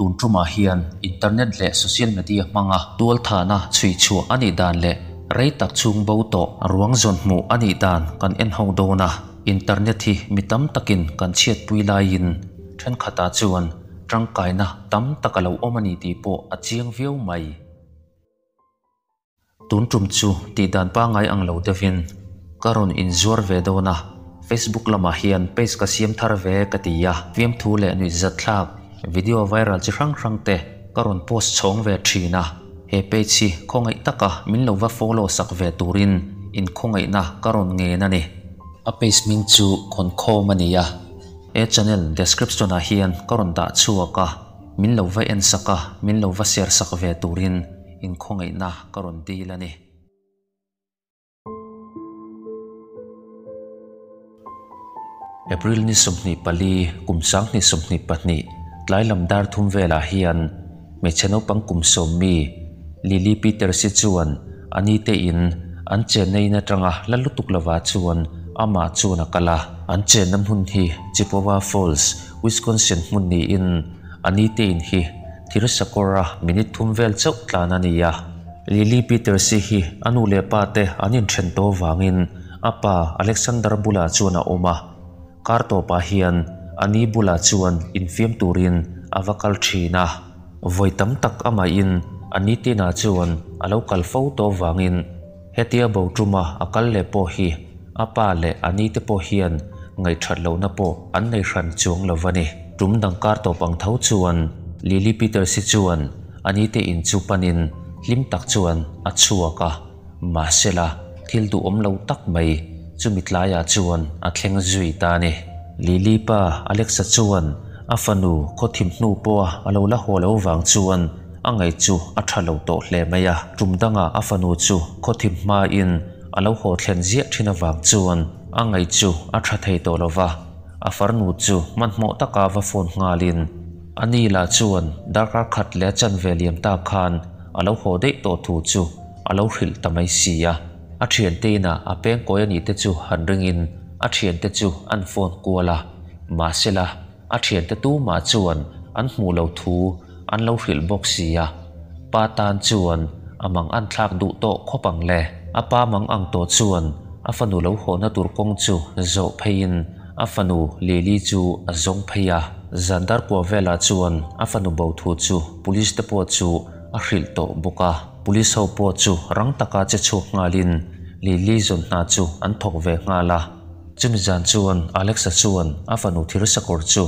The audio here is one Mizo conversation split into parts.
Tun tumah hian internet leh social media hmanga tualthahna chhui chhuah a nih dan leh rei tak chhung bo tawh ruang zawn hmuh a nih dan kan en ho dawn a. Internet hi mi tam takin kan chhiatpui laiin thenkhatah chuan tangkaina tam tak a lo awm a ni tih pawh a chiang viau mai. Tun tum chu tih dan pangngai ang lo deuhin ka rawn inzuar ve dawn a, Facebook lamah hian page ka siam thar ve ka ti a, fiamthu leh nuihzat thlak video viral chi hrang hrang te ka rawn post chhawng ve thin a, he page hi khawngaih taka min lo va follow sak ve turin inkhawngaihna ka rawn ngen a ni. A page hming chu Khawnkhawm a ni a, he channel description ah hian ka rawn dah chhuak a, min lo va en sak a, min lo va share sak ve turin Inkhawngaihna ka rawn dil a ni. April ni 24, kum 2022, tlai lam dar thum velah hian hmeichhe naupang kum sawm mi Lily Peters-i chuan a nite in an chenna in atanga la lutuk lovah chuan amah chuan a kal a. An chenna hmun hi Chippewa Falls, Wisconsin hmun niin a nite in hi Thil sakawra minute thum vel chauh tlan a ni a. Lily Peters-i hi a nu leh pa te an inthen tawh vangin a pa Alexander bulah chuan a awm a. Kar tawpah hian a ni bulah chuan infiam turin a va kal thin a. Vawi tam tak amahin a ni tinah chuan a lo kal fo tawh vangin hetia bo tuma a kal leh pawh hi a pa leh a ni te pawh hian ngaihthat lohna pawh an nei hran chuang lo va ni. Tum dang kar tawp ang tho chuan Lily Peters hi chuan a ni te in chu panin hlim tak chuan a chhuak a, mahsela thil duhawm lo tak mai chumi tlaiah chuan a thleng zui ta a ni. Lily pa Alexa chuan a fanu khawthim hnu pawha a lo la haw lo vang chuan a ngaih chu a tha lo tawh hle mai a, tum dangah a fanu chu khawthim hmain a lo haw thlen ziah thin avang chuan a ngaih chu a tha thei tawh lo va, a farnu chu hmanhmawh taka va phone nghalin a ni lah chuan darkar khat leh a chanve liam ta khan a lo haw daih tawh thu chu a lo hrilh ta mai si a. A thiante inah a pengkawi a nih te chu han ringin a thiante chu an phone kual a, mahsela A thiante tumah chuan an hmuh lo thu an lo hrilh bawk si a, pa tan chuan a mang an thlak duh tawh khawp ang le. A pa mang ang tawh chuan a fanu lo hawhna tur kawng chu zawh pheiin a fanu Lily chu a zawng phei a. Zan darkua velah chuan a fanu bo thu chu police te pawh chu a hrilh tawh bawk a. Police ho pawh chu rang taka che chhuak nghalin Lily zawn hna chu an thawk ve nghal a. Chumi zan chuan Alexa chuan a fanu thir sakawr chu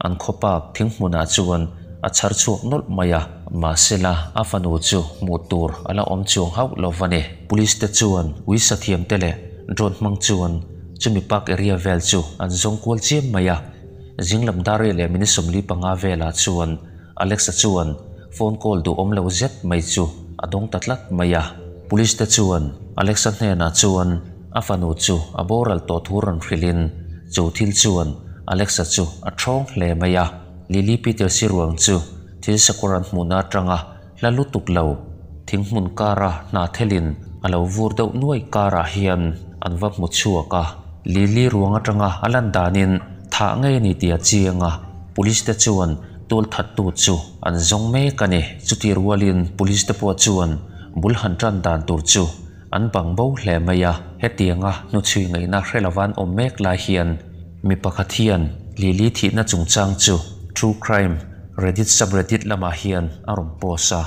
an khawpak thing hmunah chuan a chhar chhuak nawlh mai a, mahsela a fanu chu hmuh tur a la awm chuang hauh lo va ni. Police te chuan ui sathiam te leh drone hmang chuan chumi park area vel chu an zawng kual chiam mai a. Zinglam dar riah leh minute 45 velah chuan Alexa chuan phone call duhawm lo zet mai chu a dawng ta tlat mai a. Police te chuan Alexa hnenah chuan A fanu chu a boral tawh thu rawn hrilhin chu thil chuan Alexa chu a thawng hle mai a. Lily Peters-i ruang chu thil sakawr an hmuhna atanga hla lutuk lo thing hmun kara hna thelin a lo vur deuh nuai karah hian an va hmu chhuak a. Lily ruang atanga a lan danin thah ngei a ni tih a chiang a, Police te chuan tual thattu chu an zawng mek a ni. Chutih rualin Police te pawh chuan bul han tan dan tur chu An bang bo hle mai a, hetianga hnuchhui ngaihna hre lovan awm mek lai hian mi pakhat hian Lily thihna chungchang chu True Crime Reddit subreddit lamah hian a rawn post a.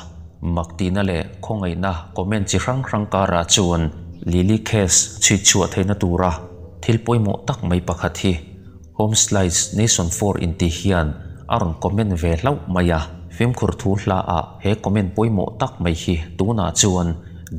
Mak tihna leh khawngaihna comment chi hrang hrang karah chuan Lily case chhui chhuah theihna tura thil pawimawh tak mai pakhat hi Home Slice Nation 4 intih hian a rawn comment ve hlauh mai a. Fimkhur thu hla ah he comment pawimawh tak mai hi tunah chuan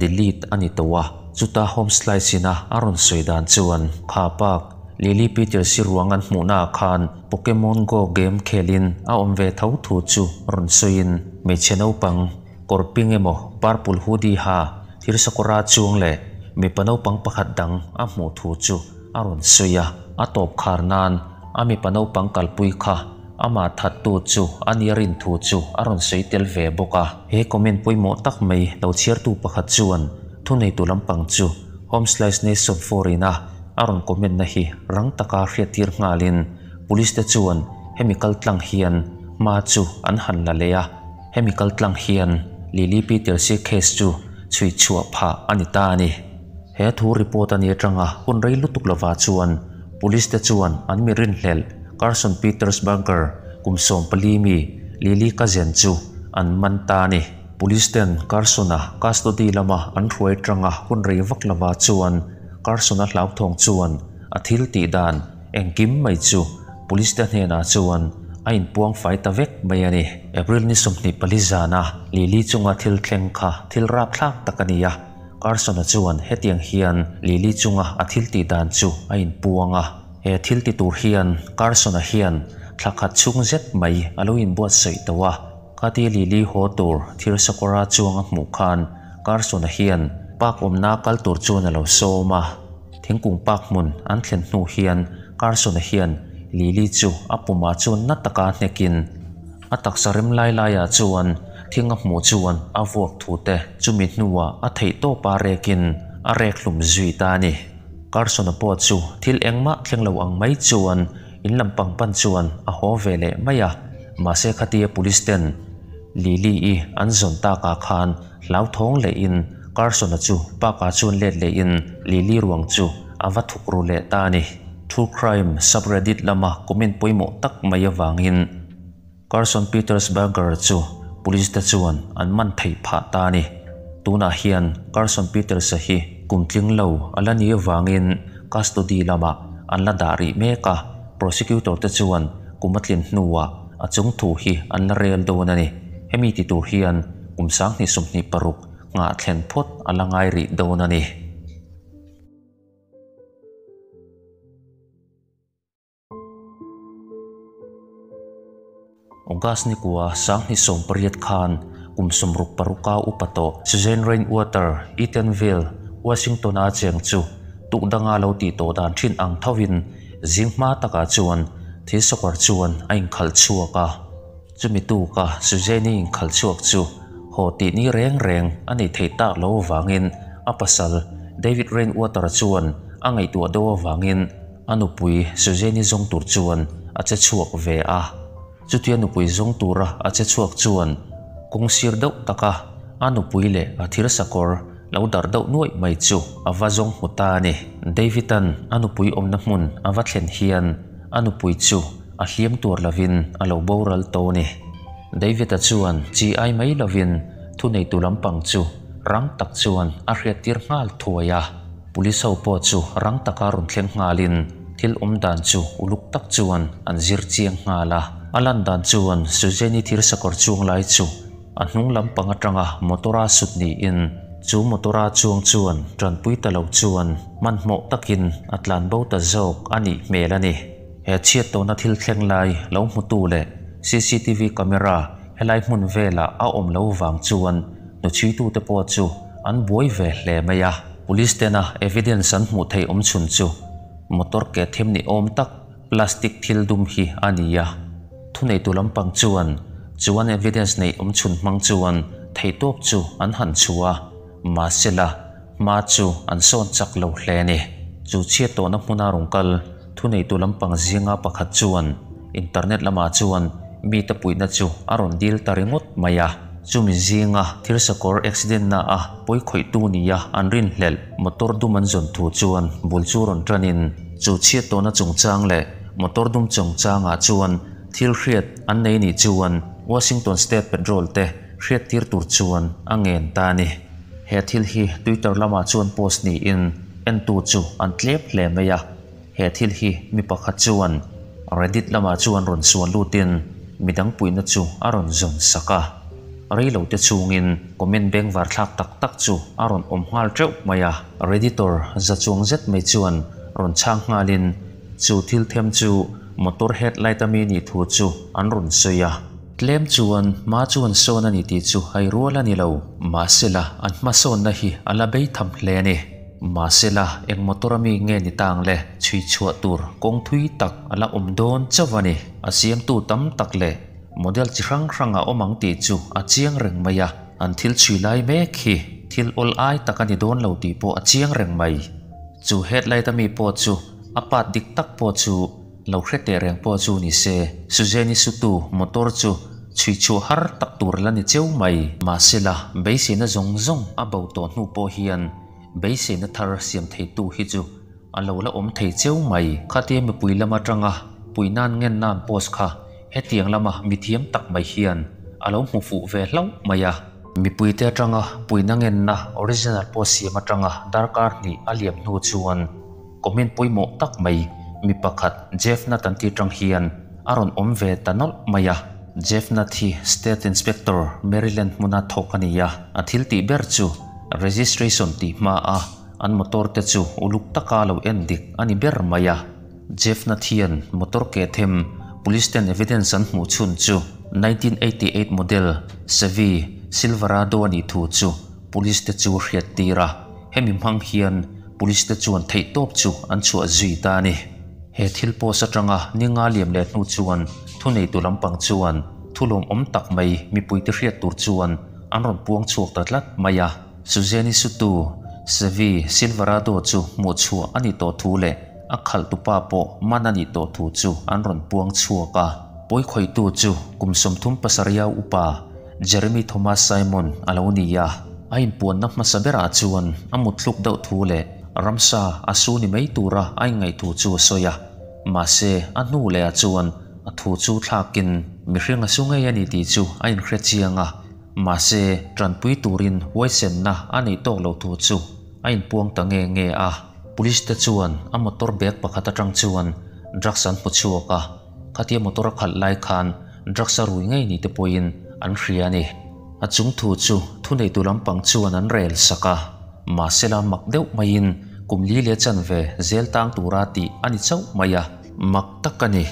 delete a ni tawh a. Chuta Home Slice ina a rawn sawi dan chuan kha pak Lily Peters i ruang an hmuhna ah khan Pokemon Go game khelin a awm ve tho thu chu rawn sawiin hmeichhe naupang kawr ping emaw purple hoodie ha thir sakawra chuang leh mipa naupang pakhat dang a hmuh thu chu a rawn sawi a, a tawp khar nan a mipa naupang kalpui kha amah thattu chu a nia rin thu chu a rawn sawi tel ve bawk a. He comment pawimawh tak mai lo chhiartu pakhat chuan thuneitu lampang chu Home Slice Nation Foreign a a rawn comment na hi rang taka hriattir nghalin Police te chuan hemi kaltlang hian hma chu an han la leh a, hemi kaltlang hian Lily Peters-i case chu chhui chhuah phah a ni ta a ni. He thu report a ni atanga hun rei lutuk lovah chuan Police te chuan an mi rinhlelh Carson Peters Bunker kum 14 mi Lily cousin chu an man ta a ni. Police ten Carson-a custody lama an hruai atanga hun rei vak lovah chuan Carson-a hlauthawng chuan a thil tih dan engkim mai chu Police te hnenah chuan a inpuang fai ta vek mai a ni. April ni 24 zana Lily chunga thil thleng kha thil rapthlak tak a ni a, Carson-a chuan hetiang hian Lily chunga a thil tih dan chu a inpuang a. He thil ti tur hian Carson-a hian thla khat chhung zet mai a lo inbuatsaih tawh a. Khati Lily haw tur thil sakawra chuang a hmuh khan Carson-a hian park awmna kal tur chuan a lo sawm a. Thingkung park hmun an thlen hnu hian Carson-a hian Lily chu a pumah chuan na taka hnekin a taksa rem lai laiah chuan thing a hmuh chuan a vuak thu te chumi hnuah a theih tawpa rekin a rek hlum zui ta a ni. Carson-a pawh chu thil engmah thleng lo ang mai chuan in lampang pan chuan a haw ve leh mai a, mahse khatia police ten Lily-i an zawn takah khan hlauthawng lehin Carson-a chu park-ah chuan let lehin Lily ruang chu a va thuk ru leh ta a ni. True crime subreddit lama comment pawimawh tak mai avangin Carson Peters Burger chu police te chuan an man theih phah ta a ni. Tunah hian Carson Peters-a hi kum tling lo a la ni avangin custody lamah an la dah rih mek a, prosecutor te chuan kum a tlin hnuah a chung thu hi an la rel dawn a ni. Hemi ti tur hian kum 2026 nghah thlen phawt a la ngai rih dawn a ni. August ni kua 2018 khan kum 66 a upa tawh Suzanne Rainwater, Eatonville, Washington-a cheng chu tuk danga lo tih tawh dan thin ang thovin zing hma takah chuan thil sawkar chuan a inkhalh chhuak a. Chumi tuka Suzanne-i inkhalh chhuak chu haw tih ni reng reng a nei theih tak lo avangin a pasal David Rainwater-a chuan a ngaihtuah deuh avangin a nupui Suzanne-i zawng tur chuan a che chhuak ve a. Chutia nupui zawng tura a che chhuak chuan kawng sir deuh taka a nupui leh a thir sakawr lo darh deuh nuaih mai chu a va zawng hmu ta a ni. David-a'n a nupui awmna hmun a va thlen hian a nupui chu a hliam tur lovin a lo boral tawh a ni. David-a chuan chi ai mai lovin thuneitu lampang chu rang tak chuan a hriattir nghal thuai a. Police ho pawh chu rang taka rawn thleng nghalin thil awm dan chu uluk tak chuan an zir chiang nghal a. A lan dan chuan Suzanne-i thir sakawr chuang lai chu a hnung lampang atanga motor-a sut niin chu motor-a chuang chuan tanpui ta lo chuan hmanhmawh takin a tlan bo ta zawk a nih hmel a ni. He chhiat tawhna thil thleng lai lo hmutu leh CCTV camera helai hmun velah a awm lo vang chuan hnuchhuitute pawh chu an buai ve hle mai a. Police tena evidence an hmuh theih awm chhun chu motor ke them ni awm tak plastic thil dum hi a ni a. Thuneitu lampang chuan chuan evidence neih awm chhun hmang chuan theihtawp chu an han chhuah a, mahsela hma chu an sawn chak lo hle a ni. Chu chhiat tawhna hmuna rawn kal thuneitu lampang zinga pakhat chuan internet lamah chuan mite puihna chu a rawn dil ta ringawt mai a. Chumi zinga thil sakawr accident na a pawi khawihtu nia an rinhlelh motor dum an zawn thu chuan bul chu rawn tanin chu chhiat tawhna chungchang leh motor dum chungchangah chuan thil hriat an nei nih chuan Washington State Patrol te hriat tir tur chuan a ngen ta a ni. He thil hi Twitter lamah chuan post niin entu chu an tlep hle mai a. He thil hi mi pakhat chuan Reddit lamah chuan rawn suan lutin midang puihna chu a rawn zawn sak a. Rei lo te chungin comment bengvar thlak tak tak chu a rawn awm nghal teuh mai a. Redditor za chuang zet mai chuan rawn chhang nghalin chu thil them chu motor headlight ami nih thu chu an rawn sawi a. Tlem chuan hma chuan sawn a ni tih chu hai rual a ni lo, mahsela an hmasawnna hi a la bei tham hle a ni. Mahsela eng motor ami nge ni tang le chhui chhuah tur kawng thui tak a la awm dawn chauh a ni. A siamtu tam tak leh model chi hrang hrang a awm ang tih chu a chiang reng mai a, an thil chhui lai mek hi thil awl ai tak a ni dawn lo tih pawh a chiang reng mai. Chu headlight ami pawh chu a part dik tak pawh chu. Lo hre teh reng pawh chu ni se, Suzanne-i sutu motor chu chhui chhuah har tak tur la ni cheu mai. Mahsela, beiseina zawng zawng a bo tawh hnu pawh hian beiseina thar siam theitu hi chu a lo la awm thei cheu mai. Khatia mipui lam atanga puihnan ngennan post kha hetiang lama mithiam tak mai hian a lo hmu fuh ve hlauh mai a. Mipuite atanga puihna ngenna original post siam atanga darkar hnih a liam hnu chuan comment pawimawh tak mai mi pakhat Jeff Nutt an tih atang hian a rawn awm ve ta nawlh mai a. Jeff Nutt hi State Inspector Maryland hmuna thawk a ni a, a thil tih ber chu registration tih hma a an motor te chu uluk taka lo en dik a ni ber mai a. Jeff Nutt hian motor ke them police ten evidence an hmuh chhun chu 1988 model Chevy Silverado a nih thu chu police te chu hriat tir a, hemi hmang hian police te chuan theihtawp chu an chhuah zui ta a ni. He thil post atanga ni nga liam leh hnu chuan thuneitu lampang chuan thulawm awm tak mai mipuite hriat tur chuan an rawn puang chhuak ta tlat mai a. Suzanne-i sutu Chevy Silverado chu hmuh chhuah a nih tawh thu leh a khalh tupa pawh man a nih tawh thu chu an rawn puang chhuak a. Pawikhawihtu chu kum 37 upa Jeremy Thomas Simon a lo ni a. A inpuanna hmasa berah chuan a mutthluk deuh thu leh ramsa a su ni mai tura a inngaih thu chu a sawi a. Mahse, a hnu lehah chuan a thu chu thlakin mihring a su ngei a ni tih chu a inhre chiang a. Mahse, tanpui turin huaisenna a neih tawk loh thu chu a inpuang ta nge nge a. Police te chuan a motor bag pakhat atang chuan drugs an hmu chhuak a, khatia motor a khalh lai khan drugs a rui ngei ni te pawhin an hria a ni. A chung thu chu thuneitu lampang chuan an rel sak a, mahsela mak deuh maiin kum li leh chanve zel tang tura tih a ni chauh mai a. Mak tak a ni,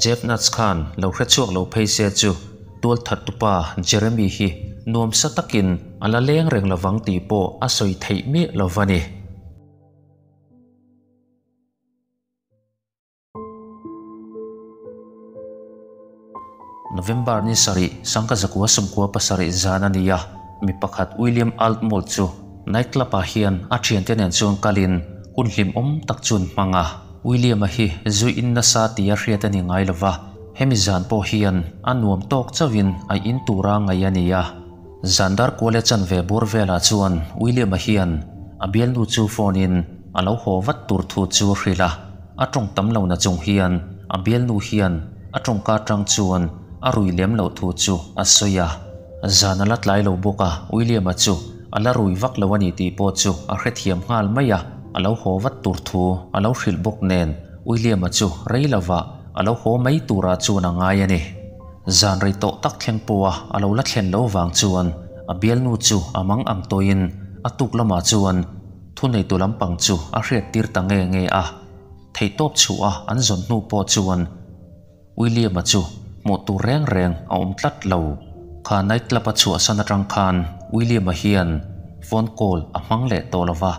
Jeff Nuts khan lo hre chhuak lo phei se chu tualthat tupa Jeremy hi nuamsa takin a la leng reng lovang tih pawh a sawi theih miah lo va ni. November ni sarih, Sangka zakua 97 zan a ni a, mi pakhat William Altmold chu night club ah hian a thiante nen chuan kalin hun hlimawm tak chu an hmang a. William-a hi zu in nasa tia hriat a ni ngai lova, hemi zan pawh hian a nuam tawk chauhin a in tura ngaih a ni a. Zan dar kual e chanve bur velah chuan William-a hian a bialnu chu phone in a lo haw vat tur thu chu a hrilh a, a tawng tam lo na chung hian a bialnu hian a tawngka atang chuan a rui lem loh thu chu a sawi a. Zan a la tlai lo bawk a, William-a chu a la rui vak lo a ni tih pawh chu a hrethiam nghal mai a, a lo haw vat tur thu a lo hrilh bawk nen William-a chu rei lovah a lo haw mai turah chuan a ngai a ni. Zan rei tawh tak thleng pawha a lo la thlen lo vang chuan a bialnu chu a mang ang tawhin a tuk lamah chuan thuneitu lampang chu a hriattir ta nge nge a. Theihtawp chhuah a an zawn hnu pawh chuan William-a chu hmuh tur reng reng a awm tlat lo. Kha night club a chhuahsan atang khan William-a hian phone call a hmang leh tawh lo va.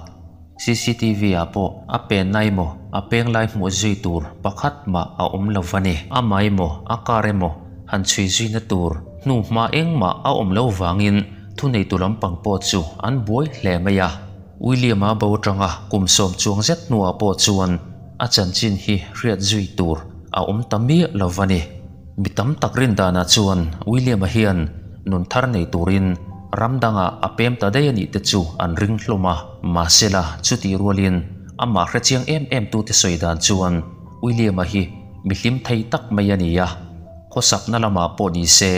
CCTV ah pawh a penna emaw a peng lai hmuh zui tur pakhat mah a awm lo va ni. Amah emaw a car emaw han chhui zuina tur hnu hma engmah a awm lo vangin thuneitu lampang pawh chu an buai hle mai a. William-a bo atanga kum 10 chuang zet hnuah pawh chuan a chanchin hi hriat zui tur a awm ta miah lo va ni. Mi tam tak rin danah chuan William-a hian nun thar nei turin ram dangah a pem ta daih a nih te chu an ring hlawm a. Mahsela chutih rualin amah hrechiang em em tute sawi dan chuan William-a hi mi hlim thei tak mai a ni a, khawsakna lamah pawh ni se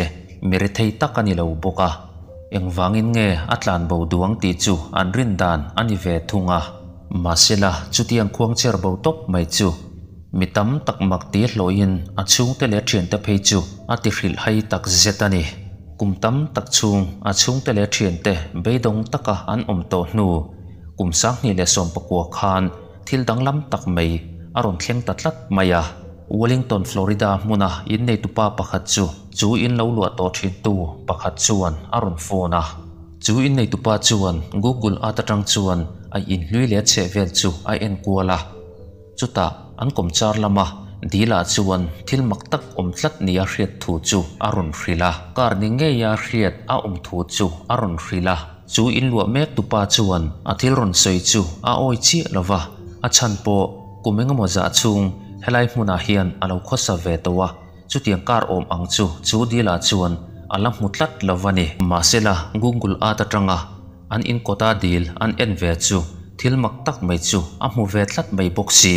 mi ri thei tak a ni lo bawk a. Engvangin nge a tlan bo duang tih chu an rin dan a ni ve thung a. Mahsela chutiang khuangcher bo tawp mai chu mi tam tak mak ti hlawhin a chhungte leh thiante phei chu a ti hrilh hai tak zet a ni. Kum tam tak chhung a chhungte leh thiante beidawng taka an awm tawh hnu kum 2019 khan thil danglam tak mai a rawn thleng ta tlat mai a. Wellington, Florida hmuna inneitupa pakhat chu chu in lo luah tawh thin tu pakhat chuan a rawn phone a. Chu inneitupa chuan Google Earth atang chuan a inhlui leh chheh vel chu a en kual a. Chutah an kawmchar lama dilah chuan thil mak tak awm tlat ni a hriat thu chu a rawn hrilh a. Kar ni ngei a hriat a awm thu chu a rawn hrilh a. Chu inluah mek tupa chuan a thil rawn sawi chu a awi chiah lova, a chhan pawh kum engemaw zah chhung Helai hmunah hian a lo khawsa ve tawh a, chutiang kar awm ang chu chu dilah chuan a la hmu tlat lo a ni. Mahsela Google Earth atanga an inkawta dil an en ve chu thil mak tak mai chu a hmu ve tlat mai bawk si.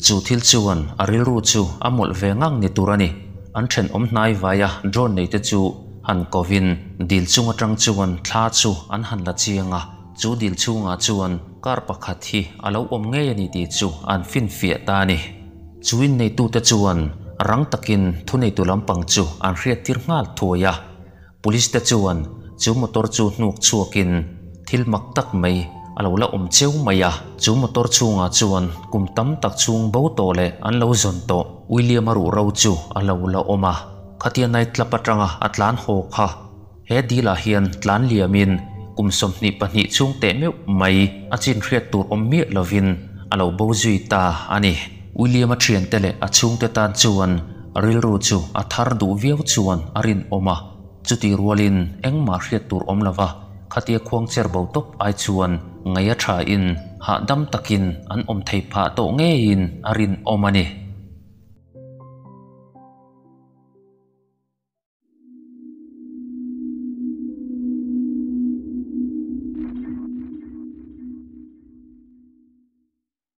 Chu thil chuan a rilru chu a mawlh ve ngang ni tur a ni. An thenawm hnai vaia drone neite chu han kovin dil chung atang chuan thla chu an han la chiang a. Chu dil chhungah chuan kar pakhat hi a lo awm ngei a ni tih chu an finfiah ta a ni. Chu inneitute chuan rang takin thuneitu lampang chu an hriattir nghal thuai a. Police te chuan chu motor chu hnuk chhuakin thil mak tak mai a lo la awm cheu mai a. Chu motor chhungah chuan kum tam tak chhung bo tawh leh an lo zawn tawh William-a ruhro chu a lo la awm a. Khatia night club atanga a tlan haw kha He deal-ah hian tlan liamin kum 22 chhung teh meuh mai a chin hriat tur awm miah lovin a lo bo zui ta a ni. William-a thiante leh a chhungte tan chuan rilru chu a thar duh viau chuan a rinawm a, chutih rualin engmah hriat tur awm lova khatia khuang cher bo tawp ai chuan ngaih a thain hahdam takin an awm thei phah tawh ngeiin a rinawm a ni.